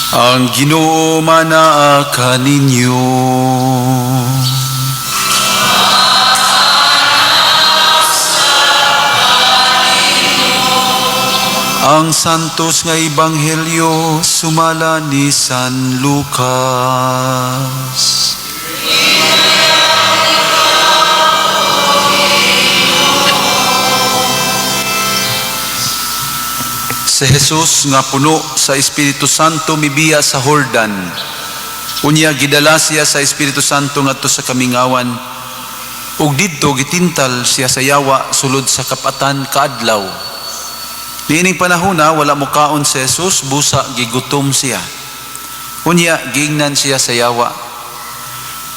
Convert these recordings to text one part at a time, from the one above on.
Ang Ginoo manaa kaninyo. Ang Santos nga Ebanghelyo sumala ni San Lucas. Si Jesus nga puno sa Espiritu Santo mibiya sa Jordan. Unya gidala siya sa Espiritu Santo ngadto sa kamingawan. Ug didto gitintal siya sa yawa sulod sa kapatan kaadlaw. Niining panahona wala mokaon si Jesus, busa gigutom siya. Unya giingnan siya sa yawa.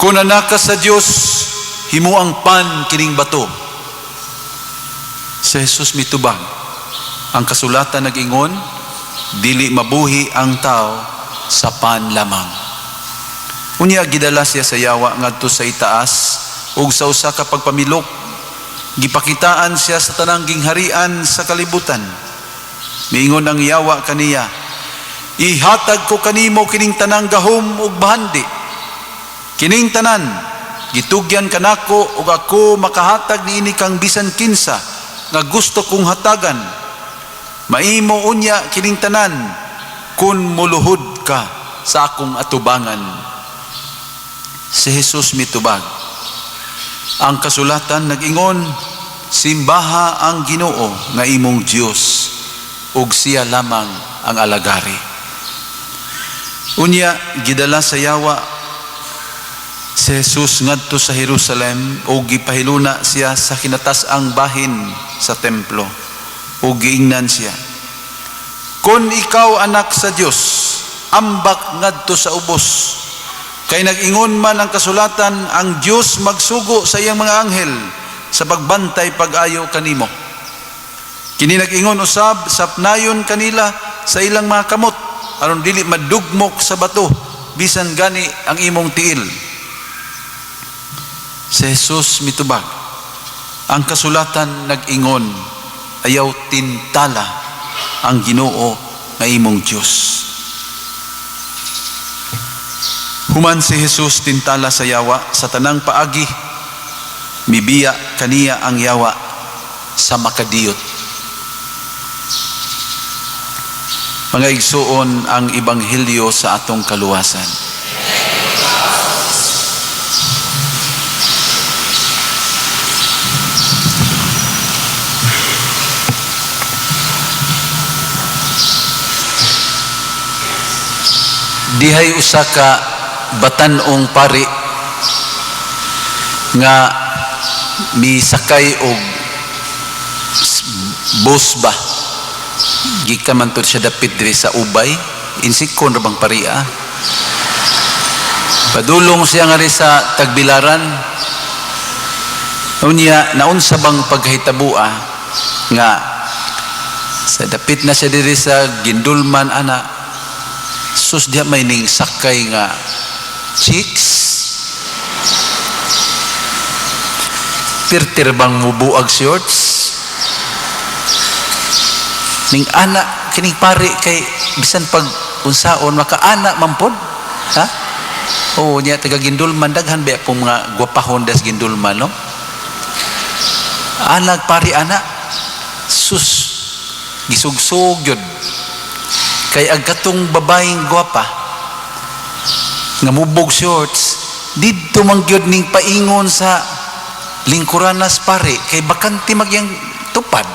Kung anak ka sa Dios, himuang pan kining bato. Si Jesus mitubag. Ang kasulatan nag-ingon, dili mabuhi ang tao sa pan lamang. Unya gidala siya sa yawa ngadto sa itaas ug sa usa ka pagpamilok gipakitaan siya sa tanang gingharian sa kalibutan. Miingon ang yawa kaniya, ihatag ko kanimo kining tanang gahom ug bahandi. Kining tanan gitugyan kanako ug ako makahatag niini kang bisan kinsa nga gusto kong hatagan. Maimo unya kining tanan kun muluhod ka sa akong atubangan. Si Jesus mitubag. Ang kasulatan nag-ingon, simbaha ang Ginoo nga imong Dios ug siya lamang ang alagari. Unya gidala sa yawa si Jesus ngadto sa Jerusalem ug gipahiluna siya sa kinatas-ang bahin sa templo ug giingnan siya, kung ikaw anak sa Dios, ambak ngadto sa ubos. Kay nag-ingon man ang kasulatan, ang Dios magsugo sa iyang mga anghel sa pagbantay pag-ayo kanimo. Kini nag-ingon usab sapnayon kanila sa ilang mga kamot aron dili madugmok sa bato bisan gani ang imong tiil. Si Jesus mitubag. Ang kasulatan nag-ingon, ayaw tintala ang Ginoo nga imong Dios. Human si Jesus tintala sa yawa sa tanang paagi, mibiya kaniya ang yawa sa makadiyot. Mga igsuon, ang ebanghelyo sa atong kaluwasan. Dihay usa ka batan-ong pari nga misakay og bus ba, gikan man to siya dapit diri sa Ubay, insikon ra bang paria, padulong siya ngari sa Tagbilaran. Unya naunsa bang pagkahitabua nga sa dapit na siya diri sa Gindulman ana, sus, diha may ning sakay nga chicks, pirtir bang mubuag shorts ning ana kining pari, kay bisan pag unsaon makaana man pod, ha. Oo niya, taga Gindulman, daghan ba pong mga gwapahon des Gindulman, no? Anag pari ana, sus, gisugsog yun kay ag katong babaeng gwapa nga mubog shorts didto man gyud ning paingon sa lingkuranas pare kay bakante magyang tupad.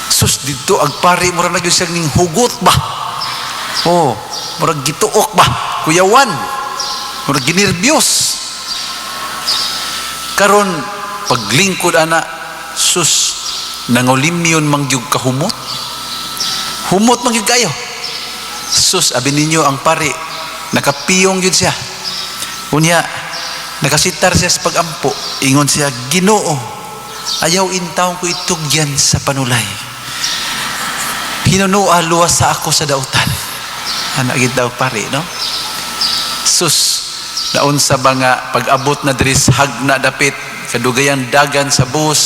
Sus, didto ag pare mura na gyud siya ning hugot ba, oh, murag gituok ba, kuyawan, murag ginerbyos. Karon paglingkod ana, sus, nangulimyon man gyud kahumot, humot man gyud kayo. Sus, abi ninyo ang pare nakapiyong gyud siya. Unya nakasitar siya sa pagampo, ingon siya, Ginoo, ayaw intawon ko itugyan sa panulay, hinunua luwas sa ako sa dautan. Ana gid daw pare, no? Sus, naunsa ba nga pag-abot na diri sa hagna dapit kadugayan dagan sa bus,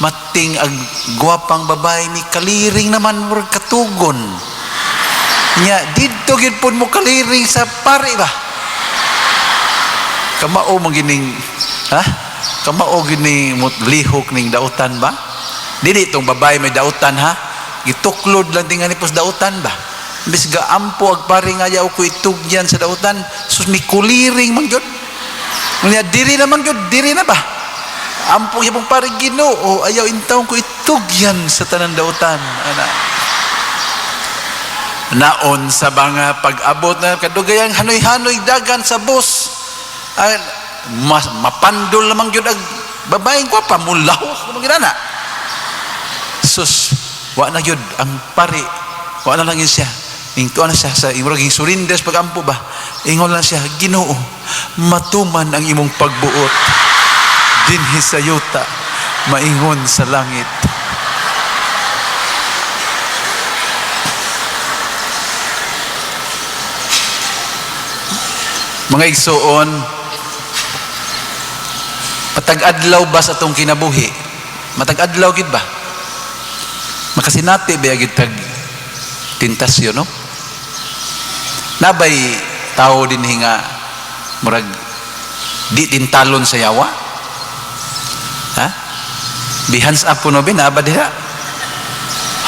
mating ang gwapang babae mi kaliring naman murag katugon. Nya didto gyud pud mo kaliring sa pari ba. Kamao man gining, ha? Kamao gini mo lihok ning dautan ba? Dili tong babae may dautan, ha. Gituklod lang tingali pos dautan ba. Imbes ga ampo ag pari nga ayaw ko itugyan sa dautan, sus, mi kuliring man gyud. Unya diri na man gyud, diri na ba? Ampo gyapon pari, "Ginoo, ayaw intawon ko itugyan sa tanan dautan." Ana. Naon sa nga pag-abot na kadugayang hanoy-hanoy dagan sa bus. Ay, mas, mapandol naman gyud ag babaeng gwapa, mulahos naman gyud ana. Sus, wa na gyud ang pari. Wa na lang yun siya. Ingtuan na siya sa imong ging surrender sa pagampo ba. Ingon lang siya, "Ginoo, matuman ang imong pagbuot dinhi sa yuta, maingon sa langit." Mga igsuon, matag-adlaw ba sa atong kinabuhi? Matag-adlaw gid ba? Makasinati ba gid tag tentasyon, no? Nabay tao din nga murag di tintalon sa yawa? Ha? Bi hands up po, no, bi naa ba diha?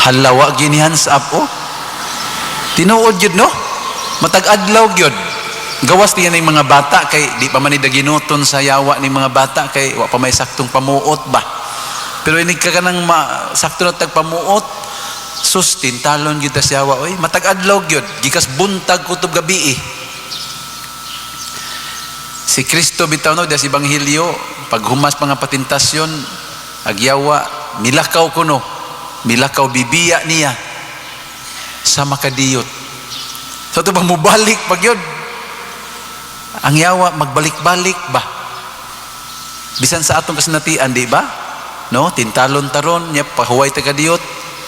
Halawa gini hands up, oh. Tinuod gyud, no? Matag adlaw gyud. Gawas niya ng mga bata kay di pa man ni daginuton sa yawa ning mga bata kay wa pa may saktong pamuot ba. Pero inig ka kanang sakto na tag pamuot, sus, tintalon gyud ta sa yawa oy. Matag adlaw gyud, gikas buntag kutob gabi eh. Si Kristo bitaw, no, sa ebanghelyo, paghumas mga patintasyon, agyawa, milakaw kuno, milakaw bibiya niya sa makadiyot. So ito ba mubalik pag yun? Ang yawa magbalik-balik ba? Bisan sa atong kasinatian, di ba? No, tintalon taron, nya pahuway ta kadiyot,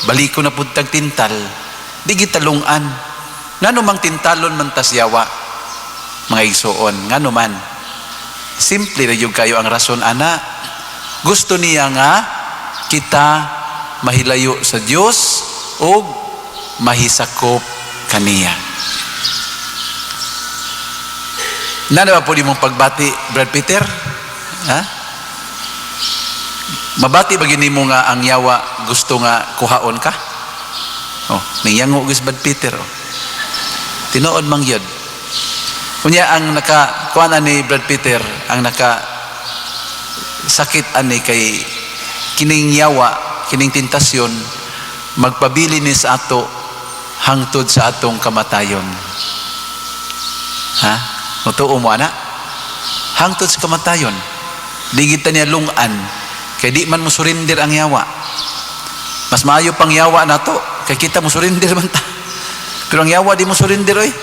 baliko na pud tag tintal. Di gitalungan. Ngano mang tintalon man tas yawa? Mga igsuon, ngano man? Simple ra gyud kayo ang rason ana. Gusto niya nga kita mahilayo sa Dios o mahisakop kaniya. Nana ba po di mong pagbati, Brad Peter? Ha? Mabati ba gini mo nga ang yawa gusto nga kuhaon ka? Oh, ningyango gis Brad Peter. Oh. Tinuod mang yun. Unya ang naka kuan ani Brad Peter, ang naka sakit ani kay kining yawa, kining tentasyon magpabili ni sa ato hangtod sa atong kamatayon. Ha? Mutuo mo ana? Hangtod sa kamatayon. Di kita niya lungan kay di man mo surrender ang yawa. Mas maayo pang yawa nato kay kita mo surrender man ta. Pero ang yawa di mo surrender oy.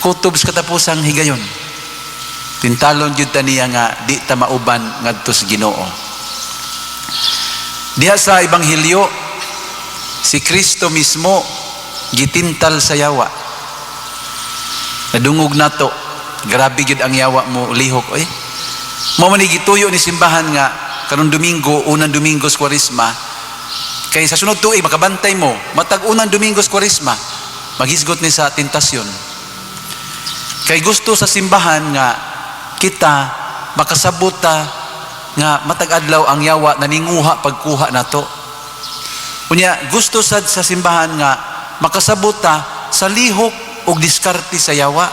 Kutob sa katapusang higayon. Tintalon gyud ta niya nga di ta mauban ngadto sa Ginoo. Diha sa ebanghelyo, si Kristo mismo gitintal sa yawa. Nadungog nato, grabe gyud ang yawa mo lihok oy. Mao man ni gituyo ni simbahan nga karon Domingo, unang Domingo sa Kwaresma, kay sa sunod tuig makabantay mo, matag unang Domingo sa Kwaresma, maghisgot ni sa tentasyon. Kay gusto sa simbahan nga kita makasabot ta nga matag adlaw ang yawa naninguha pagkuha nato. Unya gusto sad sa simbahan nga makasabot ta sa lihok ug diskarte sa yawa.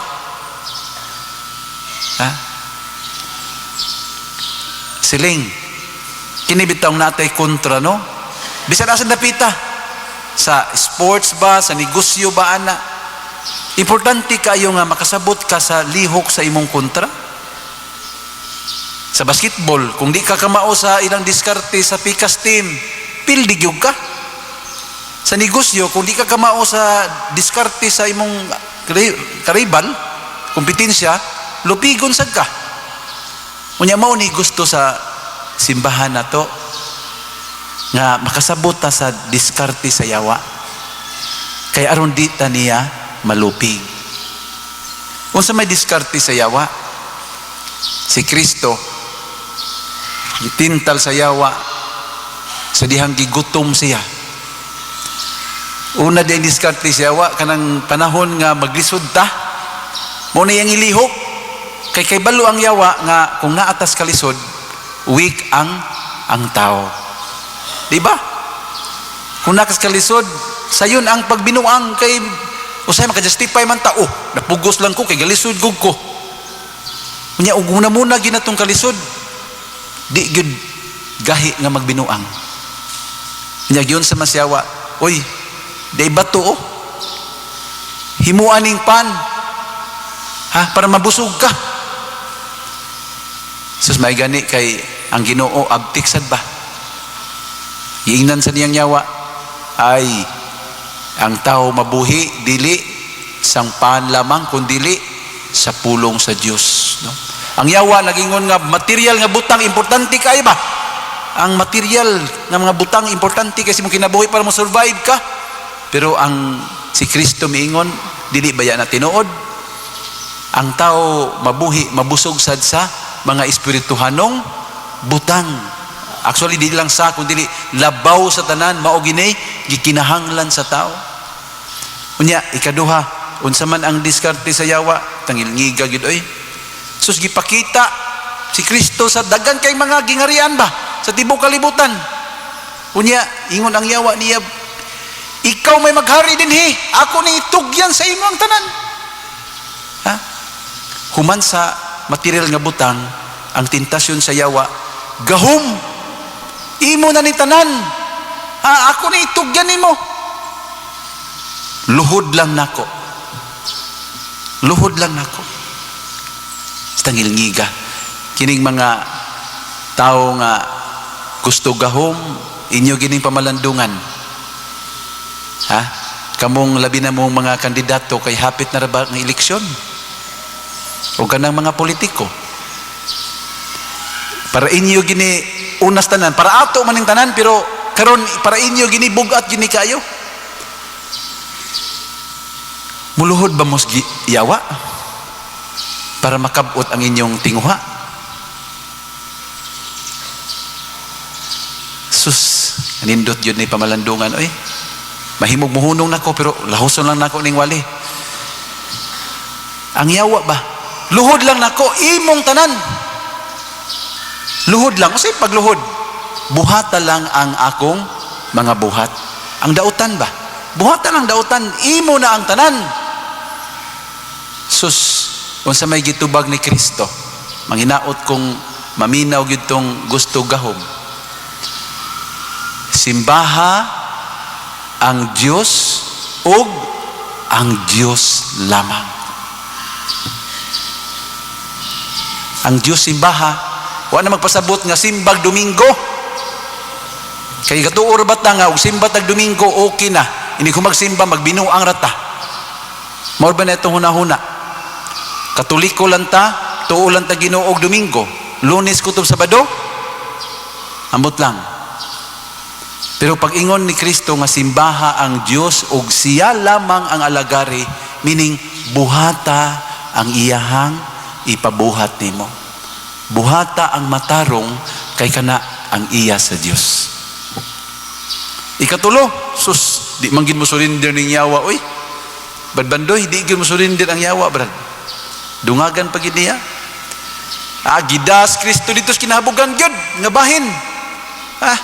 Ha? Siling kini bitawng natay kontra, no? Bisan asa dapita, sa sports ba, sa negosyo ba ana. Importante kayo nga makasabot ka sa lihok sa imong kontra. Sa basketball, kung di ka kamao sa ilang diskarte sa pikas team, pildi gyud ka. Sa negosyo, kung di ka kamao sa diskarte sa imong karibal, kompetensya, lupigon sad ka. Unya mao ni gusto sa simbahan nato nga makasabot ta sa diskarte sa yawa. Kay aron di ta niya malupig. Unsa may diskarte sa yawa? Si Kristo gitintal sa yawa sa dihang gigutom siya. Una din diskarte siya wa kanang panahon nga maglisod ta. Mao na iyang ilihok. Kay balo ang yawa nga kung naa tas kalisod, weak ang tao. Di ba? Kung naa kas kalisod, sayon ang pagbinuang kay usay maka-justify man ta, "Oh, napugos lang ko kay galisod gug ko." Unya ug muna muna ginatong kalisod, di gyud gahi nga magbinuang. Unya giyon sa masyawa, "Oy, di bato oh. Himuan ning pan. Ha, para mabusog ka." Sus, may gani kay ang Ginoo abtik sad ba? Giingnan sa niyang yawa, ay ang tao mabuhi dili sang pan lamang kundili sa pulong sa Dios, no? Ang yawa nagingon nga material nga butang importante kay ba? Ang material nga mga butang importante kasi mo kinabuhi para mo survive ka. Pero ang si Kristo miingon, dili baya na tinuod? Ang tao mabuhi, mabusog sad sa mga espirituhanong butang. Actually, di lang sa kundi labaw sa tanan, mao gini gikinahanglan sa tao. Unya ikaduha, unsa man ang diskarte sa yawa? Tangilngiga gyud oy. Sus, gipakita si Kristo sa daghan kay mga gingarian ba sa tibuok kalibutan. Unya ingon ang yawa niya, "Ikaw may maghari dinhi, ako ni itugyan sa imo ang tanan." Ha, human sa material nga butang, ang tentasyon sa yawa, gahom. "Imo na ni tanan. Ha, ako ni itugyan nimo. Luhod lang nako. Luhod lang nako." Tangilngiga. Kining mga tao nga gusto gahom, inyo gining pamalandungan. Ha? Kamong labi na mong mga kandidato kay hapit na ra ba ang eleksyon? O kanang mga politiko. Para inyo gini unas tanan, para ato maning tanan, pero karon para inyo gini bugat gini kayo. Muluhod ba mos yawa para makabot ang inyong tinguha? Sus, nindot yun ni pamalandungan, oy. Mahimog muhunong nako pero lahuson lang nako ning wali. Ang yawa ba? "Luhod lang nako imong tanan. Luhod lang." Unsay pagluhod? "Buhata lang ang akong mga buhat." Ang dautan ba? "Buhata lang dautan, imo na ang tanan." Sus, unsa may gitubag ni Kristo? Manghinaot kong maminaw gyud tong gusto gahom. Simbaha ang Dios ug ang Dios lamang. Ang Dios simbaha, wa na magpasabot nga simbag Domingo. Kay gatuor ba ta nga og simba tag Domingo okay na. Ini ko magsimba, magbinuang rata. Mao ba na itong hunahuna? Katoliko lang ta, tuo lang ta Ginoo og Domingo. Lunes kutob Sabado, ambot lang. Pero pag ingon ni Kristo nga simbaha ang Dios ug siya lamang ang alagari, meaning buhata ang iyahang ipabuhat nimo. Buhata ang matarong kay kana ang iya sa Dios. Ikatulo, sus, di man gid mo surrender ning yawa oy. Badbandoy, di gid mo surrender ang yawa, brad. Dungagan pa gid niya. Ah, gidas Kristo dito sa kinahabugan gyud nga bahin. Ah,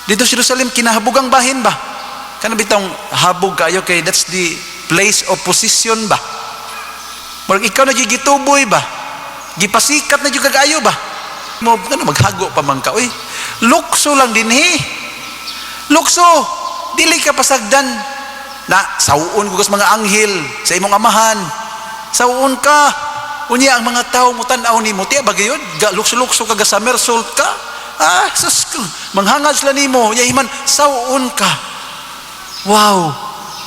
dito sa Jerusalem kinahabugang bahin ba? Kana bitong habog kayo kay that's the place of position ba? Murag ikaw na gituboy ba? Gipasikat na jud kaayo ba? Mo ngano maghago pa man ka oy? Lukso lang dinhi. Lukso, dili ka pasagdan na sawon ko mga anghel sa imong amahan. Sawon ka. Unya ang mga tao mo tan-aw nimo, tiya ba gayud? Ga lukso-lukso ka, ga somersault ka. Ah, sus ko, manghangad sila nimo, unya iman sawon ka. Wow,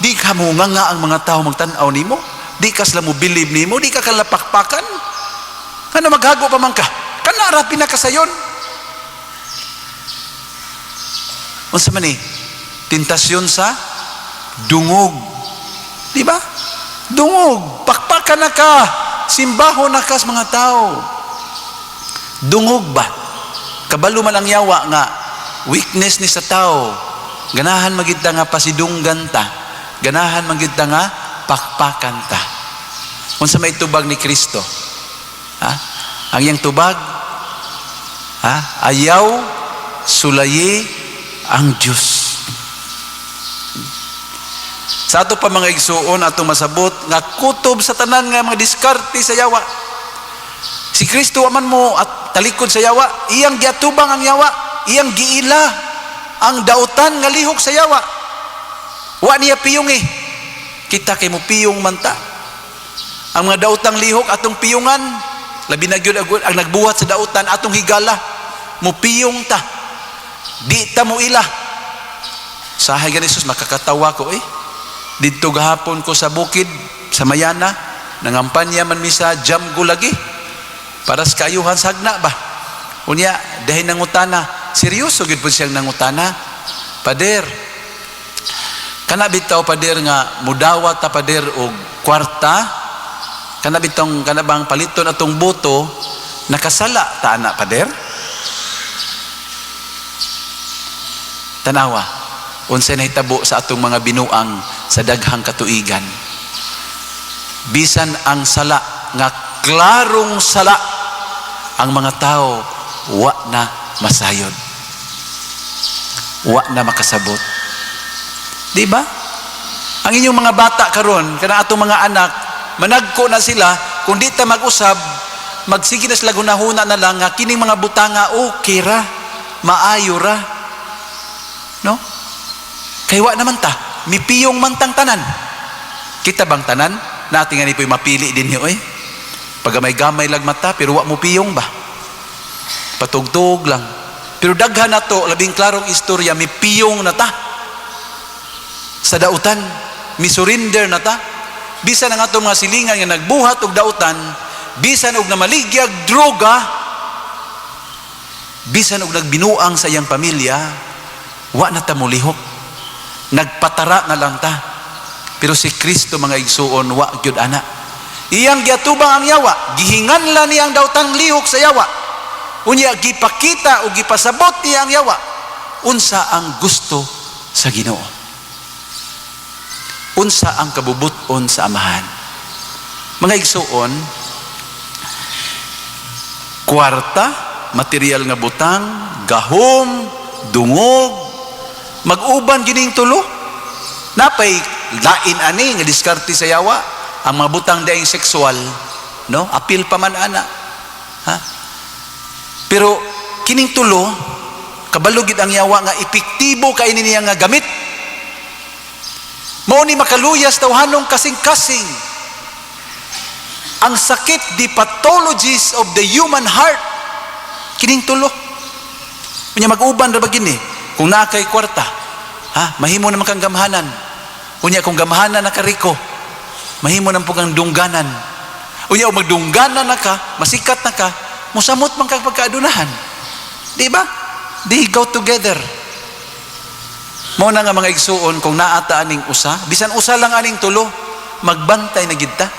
di ka mo nga nga ang mga tao magtan-aw nimo. Di ka sila mo believe nimo, di ka kalapakpakan. Ano maghago pa man ka? Kana ra pinakasayon. Unsa man ni? Tentasyon sa dungog. Di ba? Dungog, pakpakan na ka, simbaho na ka sa mga tao. Dungog ba? Kabalo man ang yawa nga weakness ni sa tao. Ganahan magid ta nga pasidunggan ta. Ganahan man gyud ta nga pakpakan ta. Unsa may tubag ni Kristo? Ha? Ang iyang tubag, ha? Ayaw sulayi ang Diyos. Sa ato pa, mga igsuon, atong masabot nga kutob sa tanan nga mga diskarte sa yawa. Si Kristo man mo at talikod sa yawa, iyang giatubang ang yawa, iyang giila ang dautan nga lihok sa yawa. Wa niya piyong eh. Kita kay mo piyong man ta. Ang mga daotang lihok atong piyungan, labi na gyud ang nagbuhat sa dautan atong higala, mo piyong ta. Di ta mo ila. Sahay gani sus, makakatawa ko eh. Didto gahapon ko sa bukid sa Mayana, nangampanya man mi sa Jamgo lagi. Para sa kaayuhan sa hagna ba? Unya, dahil nangutana, seryoso gyud po siyang nangutana. "Pader, kana bitaw, pader, nga mudawat ta, pader, og kwarta, kana bitong kana bang paliton atong boto, nakasala ta ana, pader?" Tanawa, unsay nahitabo sa atong mga binuang sa daghang katuigan. Bisan ang sala nga klarong sala, ang mga tao wa na masayod. Wa na makasabot. Di ba? Ang inyong mga bata karon, kanang atong mga anak, managko na sila, kung di ta mag-usab, magsige na sila gunahuna na lang nga kining mga butanga okay ra, maayo ra. No? Kay wa naman ta, mipiyong man tang tanan. Kita bang tanan? Natin nga ni po'y mapili din niyo eh. Pag gamay-gamay lag mata, pero wa mo piyong ba? Patugtog lang. Pero daghan na to, labing klarong istorya, mipiyong na ta. Sa dautan, misurrender na ta. Bisan ang atong mga silingan nga nagbuhat og dautan, bisan og namaligyag droga, bisan og nagbinuang sa iyang pamilya, wa na ta mulihok. Nagpatara na lang ta. Pero si Kristo, mga igsuon, wa gyud ana. Iyang giatubang ang yawa, gihinganla niya ang daotang lihok sa yawa. Unya gipakita o gipasabot niya ang yawa unsa ang gusto sa Ginoo. Unsa ang kabubuton sa Amahan. Mga igsuon, kwarta, material nga butang, gahom, dungog, mag-uban gining tulo. Napay lain ani nga diskarte sa yawa, ang mga butang daing sexual, no? Apil pa man ana. Ha? Pero kining tulo, kabalo gid ang yawa nga epektibo kay ni niya nga gamit. Mao ni makaluyas tawhanong kasing-kasing. Ang sakit, the pathologies of the human heart. Kining tulo. Unya mag-uban ra ba gini? Kung naa kay kwarta, ha, mahimo naman kang gamhanan. Unya kung gamhanan na ka riko, mahimo naman po kang dungganan. Unya og magdungganan na ka, masikat na ka, musamot man kag pagkaadunahan. Di ba? They go together. Mao na nga, mga igsuon, kung naata aning usa, bisan usa lang aning tulo, magbantay na gid ta.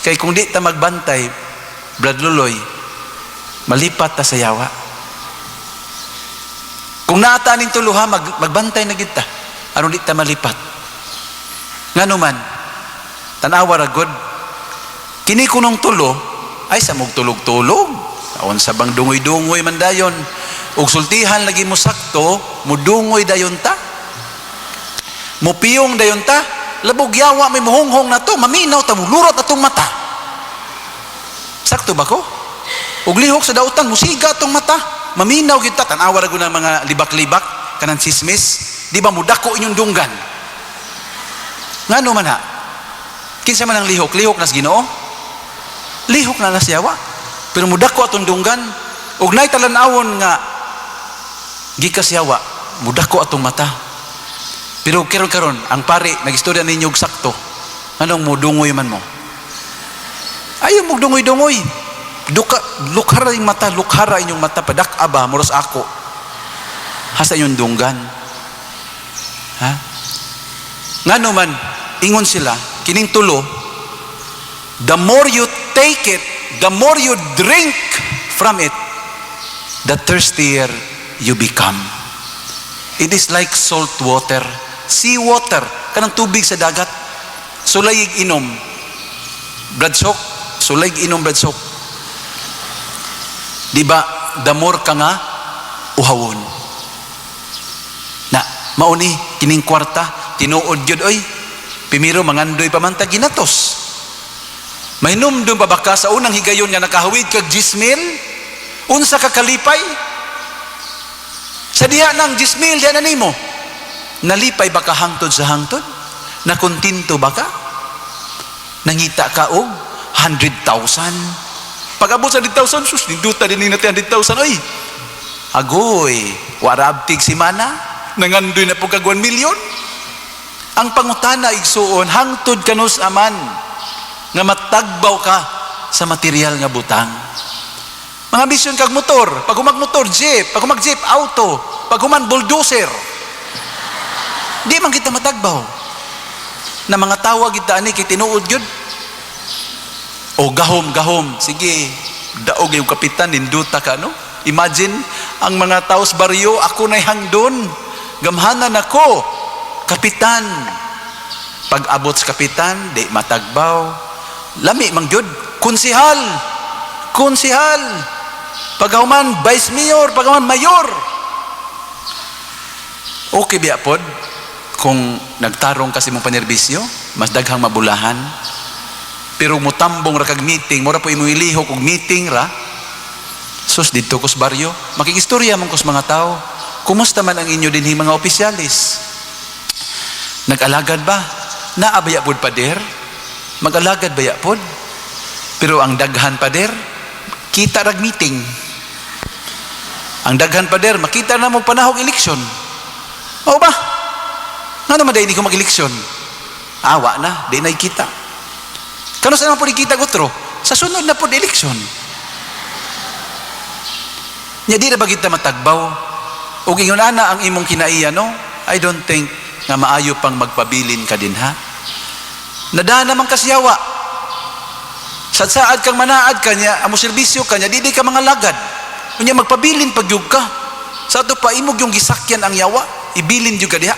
Kay kung di ta magbantay, Brad Luloy, malipat ta sa yawa. Kung naata aning tulo ha, magbantay na gid ta. Aron di ta malipat. Ngano man, tanawa ra gud. Kini kunong tulo, ay sa mog tulog-tulog. Unsa bang dungoy-dungoy man dayon. Ug sultihan lagi mo sakto, mudungoy dayon ta. Mupiyong dayon ta. Labog yawa may muhonghong na to, maminaw ta, mulurot atong mata. Sakto ba ko? Ug lihok sa dautan, musiga atong mata. Maminaw gyud ta, tan-awa ra gud ang mga libak-libak kanang chismis. Di ba mudako inyong dunggan? Ngano man ha? Kinsa man ang lihok? Lihok nas Ginoo? Lihok na nas yawa. Pero mudako atong dunggan. Ug nay talan-awon nga gikas yawa, mudako atong mata. Pero karon karon ang pari nagistorya ninyo og sakto. Anong mudungoy man mo? Ayaw mo dungoy-dungoy. Duka, lukhara yung mata, lukhara inyong mata, padak aba, muros ako. Hasa inyong dunggan. Ha? Ngano man, ingon sila, kining tulo, the more you take it, the more you drink from it, the thirstier you become. It is like salt water, sea water. Kanang tubig sa dagat. Sulay inom. Brad Sok, sulay inom, Brad Sok. Di ba, the more ka nga uhawon. Na, mauni, kining kwarta, tinuod gyud oy. Primero mangandoy pa man ta, ginatos. Mahinumdum pa ba ka sa unang higayon nga nakahawid kag 10,000? Unsa ka kalipay? Sa diha ng 10,000 diha na nimo. Nalipay ba ka hangtod sa hangtod? Nakontento ba ka? Nangita ka og 100,000. Pag abot sa 100,000, sus, ninduta din natin 100,000. Oy, agoy, wara abtig si mana, nangandoy na po kag 1 million. Ang pangutana, igsuon, hangtod kanus-a man nga matagbaw ka sa material nga butang? Mga bisyon kag motor, pag humag motor, jeep, pag humag jeep, auto, pag human, bulldozer. Di man kita matagbaw. Na mga tawag kita ani kay tinuod gyud. O gahom, gahom. Sige, daog yung kapitan, ninduta ka, no? Imagine, ang mga tao sa baryo, ako na'y hangdon. Gamhanan ako, kapitan. Pag abot sa kapitan, di matagbaw. Lami mang gyud, konsihal. Konsihal. Paghuman, vice mayor, paghuman, mayor. Okay biya pod kung nagtarong kasi mong panerbisyo, mas daghang mabulahan. Pero mutambong ra kag meeting, mura po imo ilihok og meeting ra. Sus, didto kos baryo, makikistorya man kos mga tao. Kumusta man ang inyo dinhi mga opisyalis? Nag-alagad ba? Naa baya pod, pader? Mag-alagad baya pod? Pero ang daghan, pader, kita rag meeting. Ang daghan, pader, makita na mo panahong eleksyon. Mao ba? Nga naman dahil hindi ko mag-eleksyon. Awa na, di na kita. Kano sa naman po kita otro? Sa sunod na po eleksyon. Nya di na ba kita matagbaw? O ingon ana ang imong kinaiya, no? I don't think nga maayo pang magpabilin ka din, ha? Nadaan naman kasyawa. Sa saad kang manaad ka niya, amo serbisyo ka niya, di di ka mga lagad. Unya magpabilin pagyug ka. Sa ato pa imog yung gisakyan ang yawa, ibilin jud ka diha.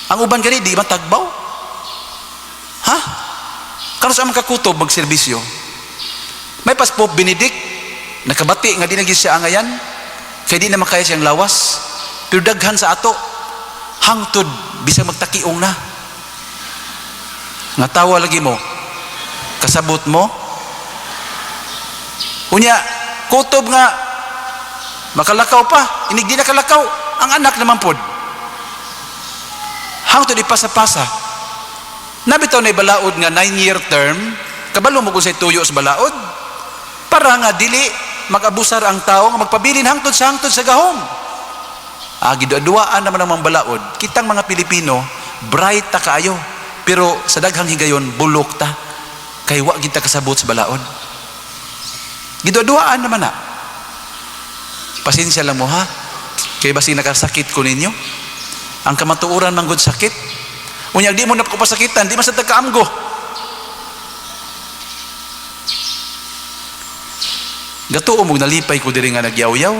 Ang uban gani di matagbaw. Ha? Karon sa amang kakutob magserbisyo. May pas Pope Benedict nakabati nga di na gyud siya angayan kay di na makaya siyang lawas. Pero daghan sa ato hangtod bisag magtakiong na. Nga tawa lagi mo. Kasabot mo. Unya, kutob nga makalakaw pa, inig di nakalakaw, ang anak naman pod. Hangtod ipasa-pasa. Nabitaw na balaod nga 9-year term, kabalo mo kung say tuyo sa balaod. Para nga dili mag-abusar ang tao nga magpabilin hangtod sa gahom. Ah, giduduaan naman ang mga balaod. Kitang mga Pilipino, bright ta kaayo. Pero sa daghang higayon, bulok ta. Kay wa kita kasabot sa balaod. Giduduaan naman na. Pasensya lang mo, ha. Kay basi nakasakit ko ninyo. Ang kamatuoran manggod sakit. Unya di mo na ko pasakitan, di man sa tagkaamgo. Gatuo mo nalipay ko diri nga nagyaw-yaw.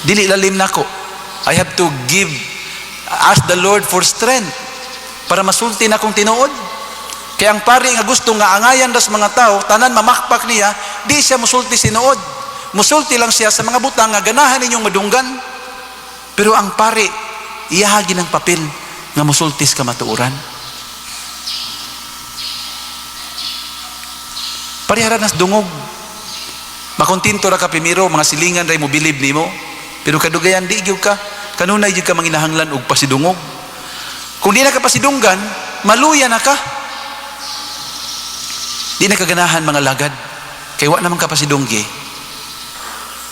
Dili lalim nako. I have to give ask the Lord for strength para masulti na akong tinuod. Kaya ang pari nga gusto nga angayan das mga tao, tanan mamakpak niya, di siya musulti sinuod. Musulti lang siya sa mga butang nga ganahan ninyong madunggan. Pero ang pari, iyahagi ng papel nga musultis kamatuoran. Parehara nas dungog. Makontento ra ka primero, mga silingan ray mo bilib nimo. Pero kadugayan di gyud ka, kanunay gyud ka manginahanglan og pasidungog. Kung di na ka pasidunggan, maluya na ka. Di na kaganahan mga lagad. Kay wa naman ka pasidunggi.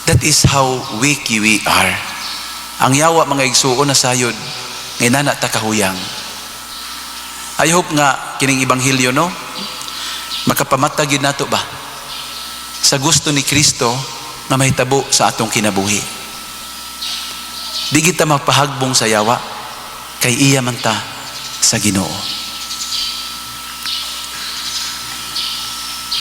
That is how weak we are. Ang yawa, mga igsuon, na sayod ngay nana ta kahuyang. I hope nga kining ebanghelyo, no, makapamatag gyud nato ba sa gusto ni Kristo nga mahitabo sa atong kinabuhi. Di kita mapahagbong sa yawa kay iya man ta sa Ginoo.